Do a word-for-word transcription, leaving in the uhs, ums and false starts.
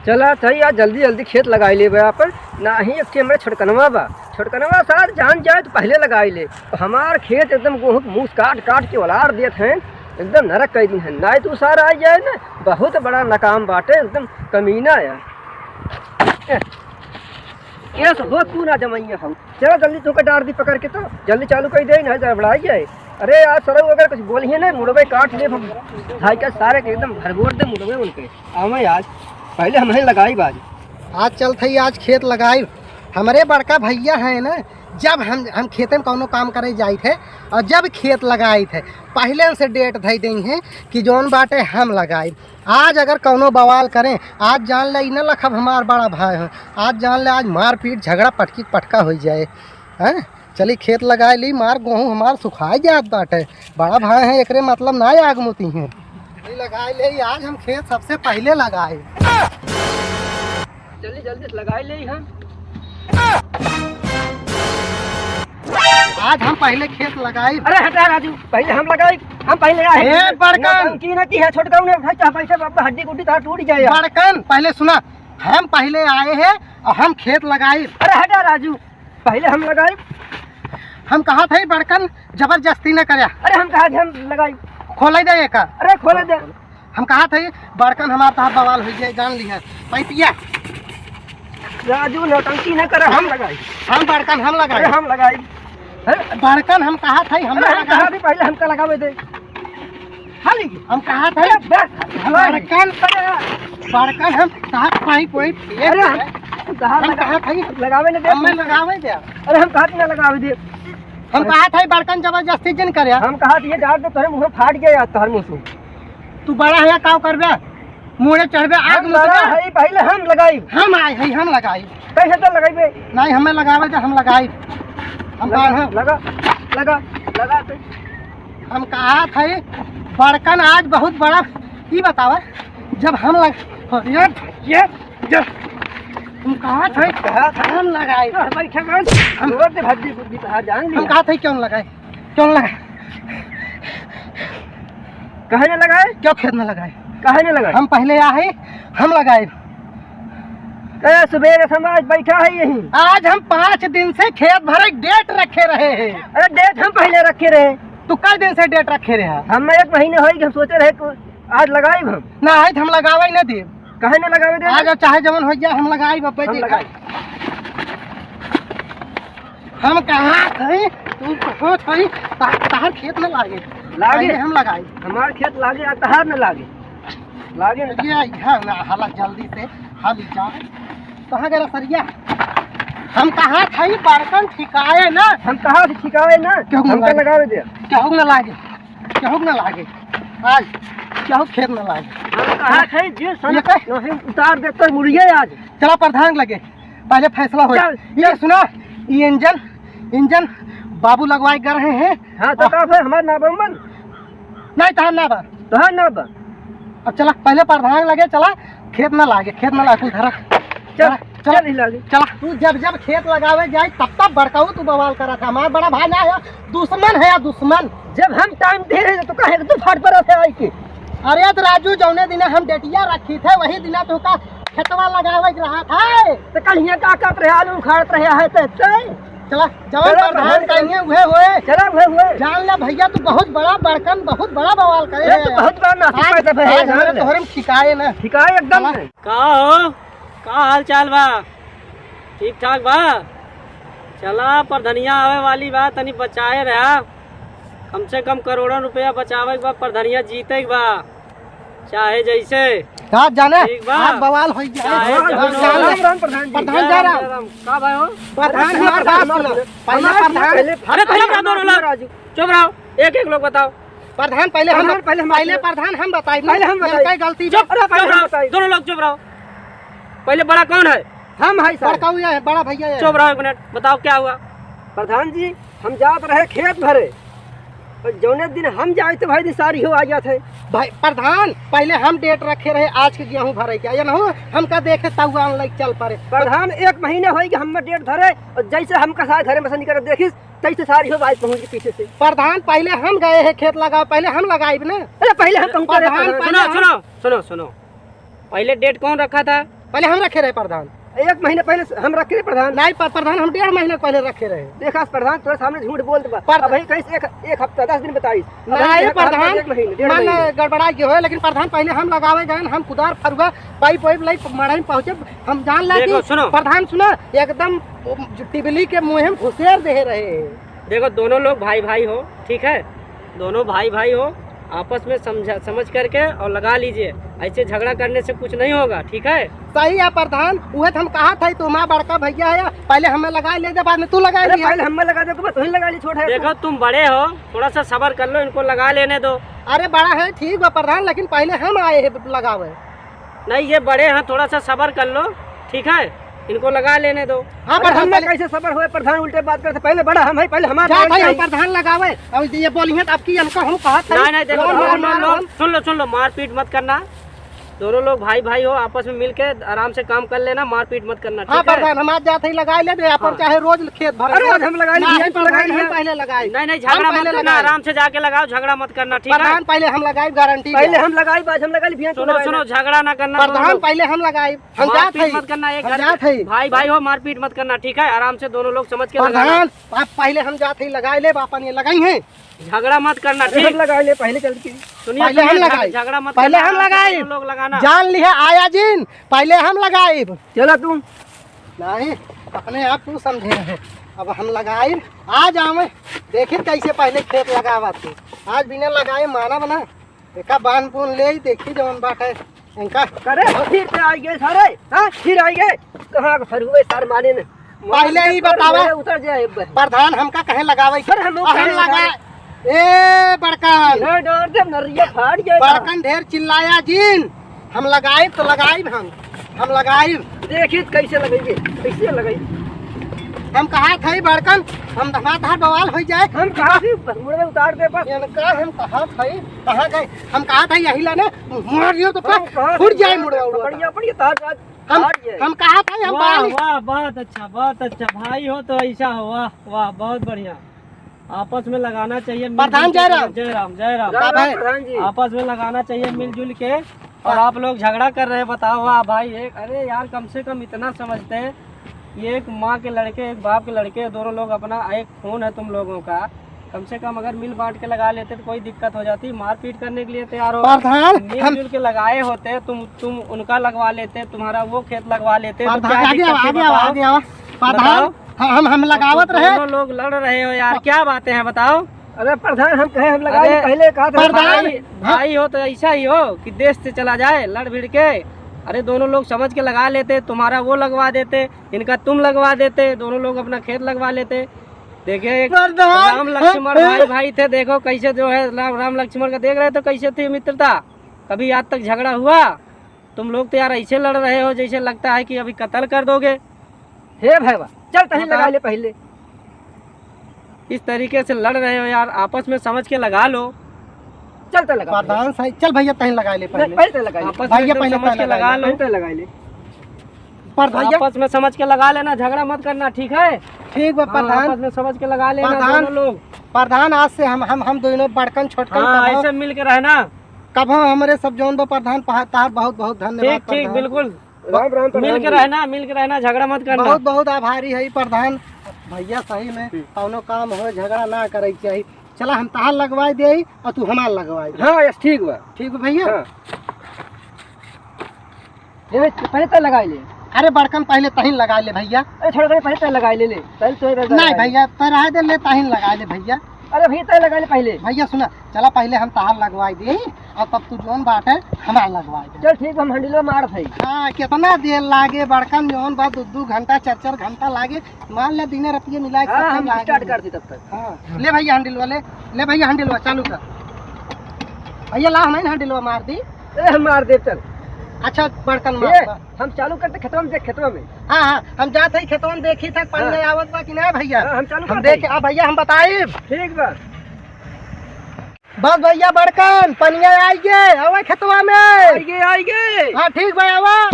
चला, चली आज जल्दी जल्दी खेत लगाई लेबे आपन। नाही एक ठे हमरे छोटकनवा बा, छोटकनवा सार जान जाए तो पहिले लगाई ले। तो हमार खेत एकदम गोहूँ के मूस काट काट के उलार देत हैं, एकदम नरक कई दिन है। नाही तो सार आ जाए ना, बहुत बड़ा नाकाम बाटे, एकदम कमीना है। ए, केस हो तू ना जमइया हम। चला जल्दी तोके डार दी पकड़ के, तो जल्दी चालू कइ दे, नाही गड़बड़ाई जाए। अरे यार सरऊ अगर कुछ बोलिहे ना, मुड़वे काट ले हम। भाई का सारे के एकदम भरगोर दे मुड़वे उनके। आवे आज, पहिले हमही लगाइब आज। आज चलत हई, आज खेत लगाइब। हमरे बड़का भइया है ना, जब हम, हम खेते में कउनो काम करे जाइत है और जब खेत लगाइत है, पहिले से डेट धइ देइहें कि जौन बाटे हम लगाइब। आज अगर कउनो बवाल करें, आज जान ले, ई न लखब हमार बड़ा भाई है, आज जान ले, आज मारपीट, झगड़ा, पटकी पटका होइ जाए। हैं? चली खेत लगाइ ली, मार गोहूँ हमार सुखाइ जात बाटे। बड़ा भाई है, एकरे मतलब ना आग मुतिहें। चली लगाइ ले, आज हम खेत सबसे पहिले लगाइब। जल्दी जल्दी से लगाइ ले हम। आज हम पहिले खेत लगाइब। अरे हटा राजू, पहिले हम लगाइब, हम पहिले आए। ए, बड़कन। नौटंकी न किहे, छोटका उन्हें भाई, चाहे पैसे बाप हड्डी गुड्डी तार टूट जाए। बड़कन, पहिले सुना, हम पहिले आए हैं और हम खेत लगाइब। अरे हटा राजू, पहिले हम लगाइब। हम कहत हई बड़कन, जबरदस्ती न कर्या। अरे हम कहत हई हम लगाइब। खोले दे एका। अरे खोले दे। हम कहत हई बड़कन, हमार तहार बवाल होइ जाए, जान लिहे। पैपिया। राजू नौटंकी न कर, हम लगाइब। हम बड़कन, हम लगाइब। अरे हम लगाइब। हैं? बड़कन हम कहत हई, हम अरे हम लगाइब। कहत हई पहिले हमका लगावे दे। खाली। हम कहत हई, अरे बस, बड़कन, बड़कन हम कहत हई कोई पेड़ अरे है। हम, हम हम कहत हई, कहत हई लगावे न दे। हमें लगावे दे। अरे हम कहत न लगावे दे। हम कहत हई बड़कन जबरदस्ती जिन कर्या। हम कहत ये डार दे, तोहरे मुँह फाट गया यार, तोहर मुँह से। तू बड़ा है, काव करबे? मुड़े चढ़बे, आग हम मुतबे। बड़ा हई, पहिले हम लगाइब। हम आए हई, हम लगाइब। कैसे तो लगाइबे? नाही, हमें लगावे दे, हम लगाइब। हम लगा, बांधब। लगा, लगा, लगा तो। हम कहत हई, बड़कन आज बहुत बड़ा, ई बतावा, जब हम लग-, ये, ये, ये, हम कहत हई, कहत हई। हम लगाइब। बैठे बन। हम रोड पे भद्दी बुद्धि कहा जान हम लिया। कहत हई, क्यों लगाए? क्यों लगाए? काहे न लगाए? क्यों खेत में लगाए? काहे न लगाए? हम पहिले आ हई, हम लगाइब। ए, सुबेरे से हम आज बैठा है यहीं। आज हम पाँच दिन से खेत भरे डेट रखे रहे हैं। अरे डेट हम पहिले रखे रहे। तू कै दिन से डेट रखे रहे? हम एक महीने होई कि हम सोचे रहे कि आज लगाइब हम। नाही, हम लगावे न देब। काहे न लगावे देब? आज चाहे जवन होइ जाए, हम लगाइब, अब हम देखा। लगाइब। हम कहत हई, तू कहत हई, ता-, तहार खेत न लागे। लागे? पहिले हम लगाई। हमार खेत लागे, आ तहार न लागे। लागे न। ये, ये ना, हाला जल्दी से, हाली जा। कहाँ गया सरिया? हम कहत हई, बड़कन ठिकाए ना। हम कहत हई ठिकाए ना। केहू न हमका लागे। लगावे दे। केहू न लागे। केहू न लागे। आज केहू खेत न लागे। हम कहत हई, जे सन ये कह- नहीं उतार दे तो मुड़िए आज। चला प्रधान लगे। पहिले फैसला होई। चल, ये चल। सुना, ये इंजन, इंजन बाबू लगवाए कर रहे हैं। हाँ, तो और का फिर हमार ना बा मन? नहीं, तहार ना बा। तहार ना बा। अब चला, पहिले प्रधान लगे, चला, खेत ना लागे, खेत ना लागे, कुल धरा। चल, चला, चल, चला, ही लागे। चला। तू जब जब खेत लगावे जाए, तब तब बड़काऊ तू बवाल करा था। हमार बड़ा भाई ना है, दुश्मन है, दुश्मन। जब हम टाइम दे रहे तो काहे तू फाट पर थे आई के? अरे तो राजू, जौने दिना हम डेटिया रखी थे, वही दिना तो का खेतवा लगावे के रहा था। तो कल हियां का करत रहे, आलू उखाड़त रहे है तो, तो? चला, जवन चला, प्रधान चला। कहिए उहे होए। चला, उहे होए। जान ले भैया, तू बहुत बड़ा बड़कन, बहुत बड़ा बवाल करे अरे, है। तू बहुत बड़ा नासिक आज, पैदा भैया, आज जान हमरे ले। तोहरे में ठिकाए ना। ठिकाए एकदम चला। नहीं। का हो? का हाल चाल बा? ठीक ठाक बा? चला, प्रधनिया आवे वाली बा, तनी बचाए रहा। कम से कम करोड़न रुपया बचावे के बा, प्रधनिया जीते के बा, चाहे जैसे। का जाने? ठीक बा। आज बवाल होई जाए। चाहे प्रधान जैसे। राम, राम, प्रधान जी। प्रधान जय राम। राम। का भाई हो? प्रधान हमार बात सुनो। पहले हमार प्रधान पहले अरे, चुप रहो दोनों लोग। राजू। चुप रहो। एक एक लोग बताओ। प्रधान, पहले हम, प्रधान, पहले हम पहले बताइए। प्रधान हम बताइब ना। पहले हम बताइब। इनका गलती चुप, बा। अरे, पहले चुप हम रहो, बताइब। दोनों लोग चुप रहो। पहले बड़ा कौन है? हम है सर। बड़का हुआ है, बड़ा भैया है। चुप रहो एक मिनट, बताओ क्या हुआ? प्रधान जी, हम जात रहे खेत भरे, और जौने दिन हम जाए तो भाई दिन सारी हो आ जात है। भाई प्रधान, पहले हम डेट रखे रहे आज के गेहूं भरे के, ये ना हो हमका देखे तउआन लाइक चल पड़े। प्रधान, एक महीने होई कि हम डेट धरे, और जैसे हमका सारे घरे में से निकल देखिस, तैसे सारी हो बाइक पहुंच के पीछे से। प्रधान, पहले हम गए हैं खेत लगावे, पहले हम लगाइब ना। अरे, पहले हम पहुंचे रहे प्रधान, प्रधान। पहले सुनो, हम सुनो, सुनो, सुनो। पहले डेट कौन रखा था? पहले हम रखे रहे प्रधान। एक महीने पहले हम रखे रहे प्रधान। नहीं, प-, प्रधान हम डेढ़ महीने पहले रखे रहे। देखा प्रधान, तोरे सामने झूठ बोलत बा। पर- अबहीं कहिस एक, एक हफ्ता, दस दिन बताइस। अबहीं नहीं, एक हफ्ता, प्रधान, एक महीने, डेढ़ मन महीने। गड़बड़ाइ गयो है, लेकिन प्रधान पहले हम लगावे गए, हम कुदार फरुआ, पाइप वाइप लाई मड़ई में पहुँचे, हम जान ला देखो, कि सुनो। प्रधान सुनो, एकदम टिबली के मुँहे में घुसेर दे रहे। देखो, दोनों लोग भाई भाई हो, ठीक है, दोनों भाई भाई हो, आपस में समझा, समझ करके और लगा लीजिए। ऐसे झगड़ा करने से कुछ नहीं होगा, ठीक है? सही है प्रधान, उहे तो हम कहा था, तू हमारा बड़का भैया है, पहले हमें लगा ले दे, बाद में तू लगा अरे लिया। पहले हमें लगा दे, तू ही लगा ली, छोट है। देखो, तुम बड़े हो, थोड़ा सा सब्र कर लो, इनको लगा लेने दो। अरे बड़ा है, ठीक बा प्रधान, लेकिन पहले हम आए हैं लगावे। नहीं, ये बड़े हैं, थोड़ा सा सब्र कर लो, ठीक है, इनको लगा लेने दो। हाँ, अरे प्रधान, हमें पहले कैसे सब्र होए, प्रधान उल्टे बात करते, पहले बड़ा हम है, पहले हमारा जात है, हम चाहिए। प्रधान लगावे। अब ये बोली है, तो आपकी हमको हम कहा था। नहीं, नहीं, देखो, मार, मार, दोनों मार, लोग, हम सुन लो, सुन लो, मारपीट मत करना। दोनों लोग भाई भाई हो, आपस में मिलके आराम से काम कर लेना, मारपीट मत करना, हाँ, ठीक है? प्रधान, हम आज जात है लगाए ले, अपन हाँ। चाहे रोज खेत भर अरे, रोज। आज हम लगाए ले, नहीं, भैया, प्रधान, लगाए हम ले। पहले लगाए। नहीं, नहीं, हम झगड़ा मत पहले करना, लगाए। आराम से जाके लगाओ, झगड़ा मत करना, ठीक है? प्रधान, पहले हम लगाए, गारंटी पहले बा। हम लगाए, आज हम लगाए, भैया, सुनो, सुनो, झगड़ा ना करना, दोनों प्रधान, लोग। पहले हम लगाए। हम जात मारपीट हई। मत करना, एक हम घर के जात हई। भाई भाई हो, मारपीट मत करना, ठीक है? आराम से दोनों लोग समझ के लगाना। प्रधान, आप पहले हम जात हई, लगाए ले, बापन ये लगाई हैं। झगड़ा मत करना, अरे ठीक? हम लगाए ले पहले चल के। सुनिए, पहले हम सुनिए, झग-, लगाई। झगड़ा मत पहले करना, हम आराम से लगाई। दोनों लोग लगाना। जान लिहे आया जिन, पहले हम लगाई। चला तू। नहीं, अपने आप तू समझे रहे। अब हम लगाई, आ जावे, देखित कैसे पहले खेत लगावा तू। आज बिना लगाए मानब ना। एका बांध बून ले, देखी जवन बाटे इनका। अरे, फिर से आई गए सारे, हाँ, फिर आई गए। कहाँ के फरुए सार माने ने? पहले ही बतावे। उतर जाए एक बार। प्रधान हमका कहे लगावे। अरे, हम लोग आ, हम कहे लगा-, लगावे। ए, बड़कन। इधर डर दे, नरिया फाड़ जाएगा। बड़कन ढेर चिल्लाया जिन। हम लगाइब तो लगाइब हम। हम लगाइब। देखिए कैसे लगेंगे, कैसे लगेंगे। हम कहा था बड़कन, हम धमाधम बवाल हो जाए। हम कहा थी, मुड़े उतार दे बस। इनका हम कहा था, कहाँ गए? हम कहा था यही लाने, मार दियो तो हम कहा फूट था, जाए मुड़वा उड़वा। बढ़िया, बढ़िया, तार, तार, हम, तार ये। हम कहा था, हम वाह, बाल वाह, बहुत अच्छा, बहुत अच्छा। भाई हो तो ऐसा हो, वाह, वाह, बहुत बढ़िया। आपस में लगाना चाहिए मिलजुल प्रधान के। जय राम। जय राम, जय राम। राम राम भाई। प्रधान जी। आपस में लगाना चाहिए मिलजुल के। और हाँ। आप लोग झगड़ा कर रहे हैं, बताओ, वाह भाई, एक, अरे यार, कम से कम इतना समझते हैं, ये एक माँ के लड़के, एक बाप के लड़के, दोनों लोग अपना, एक खून है तुम लोगों का, कम से कम अगर मिल बांट के लगा लेते तो कोई दिक्कत हो जाती। मारपीट करने के लिए तैयार हो, प्रधान, हम मिलजुल के लगाए होते, तुम, तुम उनका लगवा लेते, तुम्हारा वो खेत लगवा लेते, तो प्रधान, क्या आगे दिक्कत आवा, थी, आगे आवा, बताओ? आगे आवा। प्रधान, बताओ। हम, हम, हम लगावत तुम रहे। दोनों लोग लड़ रहे हो यार, क्या बातें हैं, बताओ? अरे प्रधान, हम कहे, हम लगाए अरे पहले कहा था। प्रधान, भाई, हाँ। भाई हो तो ऐसा ही हो कि देश से चला जाए लड़ भिड़ के। अरे दोनों लोग समझ के लगा लेते, तुम्हारा वो लगवा देते, इनका तुम लगवा देते, दोनों लोग अपना खेत लगवा लेते। देखिए, एक प्रधान, राम लक्ष्मण हाँ, भाई, हाँ। भाई थे, देखो कैसे जो है राम, राम लक्ष्मण का देख रहे तो कैसे थी मित्रता, कभी आज तक झगड़ा हुआ? तुम लोग तो यार ऐसे लड़ रहे हो जैसे लगता है कि अभी कत्ल कर दोगे। हे भैया, चल तहीं बताओ। लगा ले पहले। इस तरीके से लड़ रहे हो यार, आपस में समझ के लगा लो। चल तो लगा पहले। प्रधान साहब, चल भैया तहीं लगा ले नहीं, पहले। पहले तो लगा ले। आपस में भैया एकदम पहले समझ तहीं के लगा लगा ले। लो। पहले तो लगा ले। पर भैया आपस में समझ के लगा लेना, झगड़ा मत करना, ठीक है? ठीक बा हाँ, प्रधान। आपस में समझ के लगा लेना प्रधान, दोनों लोग। प्रधान, आज से हम, हम, हम दोनों बड़कन छोटकन हाँ, कबो ऐसे मिल के रहना। कबो हमरे सब जौन बा प्रधान, पहा-, तहार बहुत बहुत धन्यवाद ठीक, ठीक, प्रधान। बिल्कुल। राम राम प्रधान मिल के जी। रहना, मिल के रहना, झगड़ा मत करना। बहुत बहुत आभारी है प्रधान। भैया सही में हम्म। कौनो काम हो, झगड़ा ना करे के चाही। चला हम तहार लगवाई देई और तू हमार लगवाई दे। हाँ, यस, ठीक बा। ठीक बा भैया? हाँ। ये पहले तय लगा ले। अरे बड़कन पहले तहीं लगा ले भैया। अरे छोड़, पहले तय लगा ले, ले। पहले तय लगा नहीं ले। भैया, तय रहे दे, ले तहीं लगा ले भैया। अरे भैया, तय लगा ले पहले। भैया सुना, चला पहले हम तहार लगवाई देई और तब तू जौन बाटे हमार लगवाई दे। चल ठीक, हम हंडिलो मार भाई। हाँ, कितना देर लागे बड़कन, जौन बा दू दू घंटा, चार चार घंटा लागे। मान ले दिने रतिये मिला के हाँ, सब हम लागे। स्टार्ट कर दी तब तक। हाँ, ले भैया हंडिलवा ले, ले भैया हंडिलवा चालू कर। भैया ला हम हंडिलवा मार दी। ए, हम मार दे चल। अच्छा बड़कन ए, मार। हम चालू करते खेतवा में, देख खेतवा में। हाँ, हाँ, हम जात हई खेतवा में देखी तक पानी हाँ। आवत बा कि ना भैया। हाँ, हम चालू हम कर देख, देई। आ भैया हम बताइब। ठीक बा। बस भैया बड़कन, पनिया आई गे, आवे खेतवा में। आई गे, आई गे। हाँ, ठीक बा, आवा।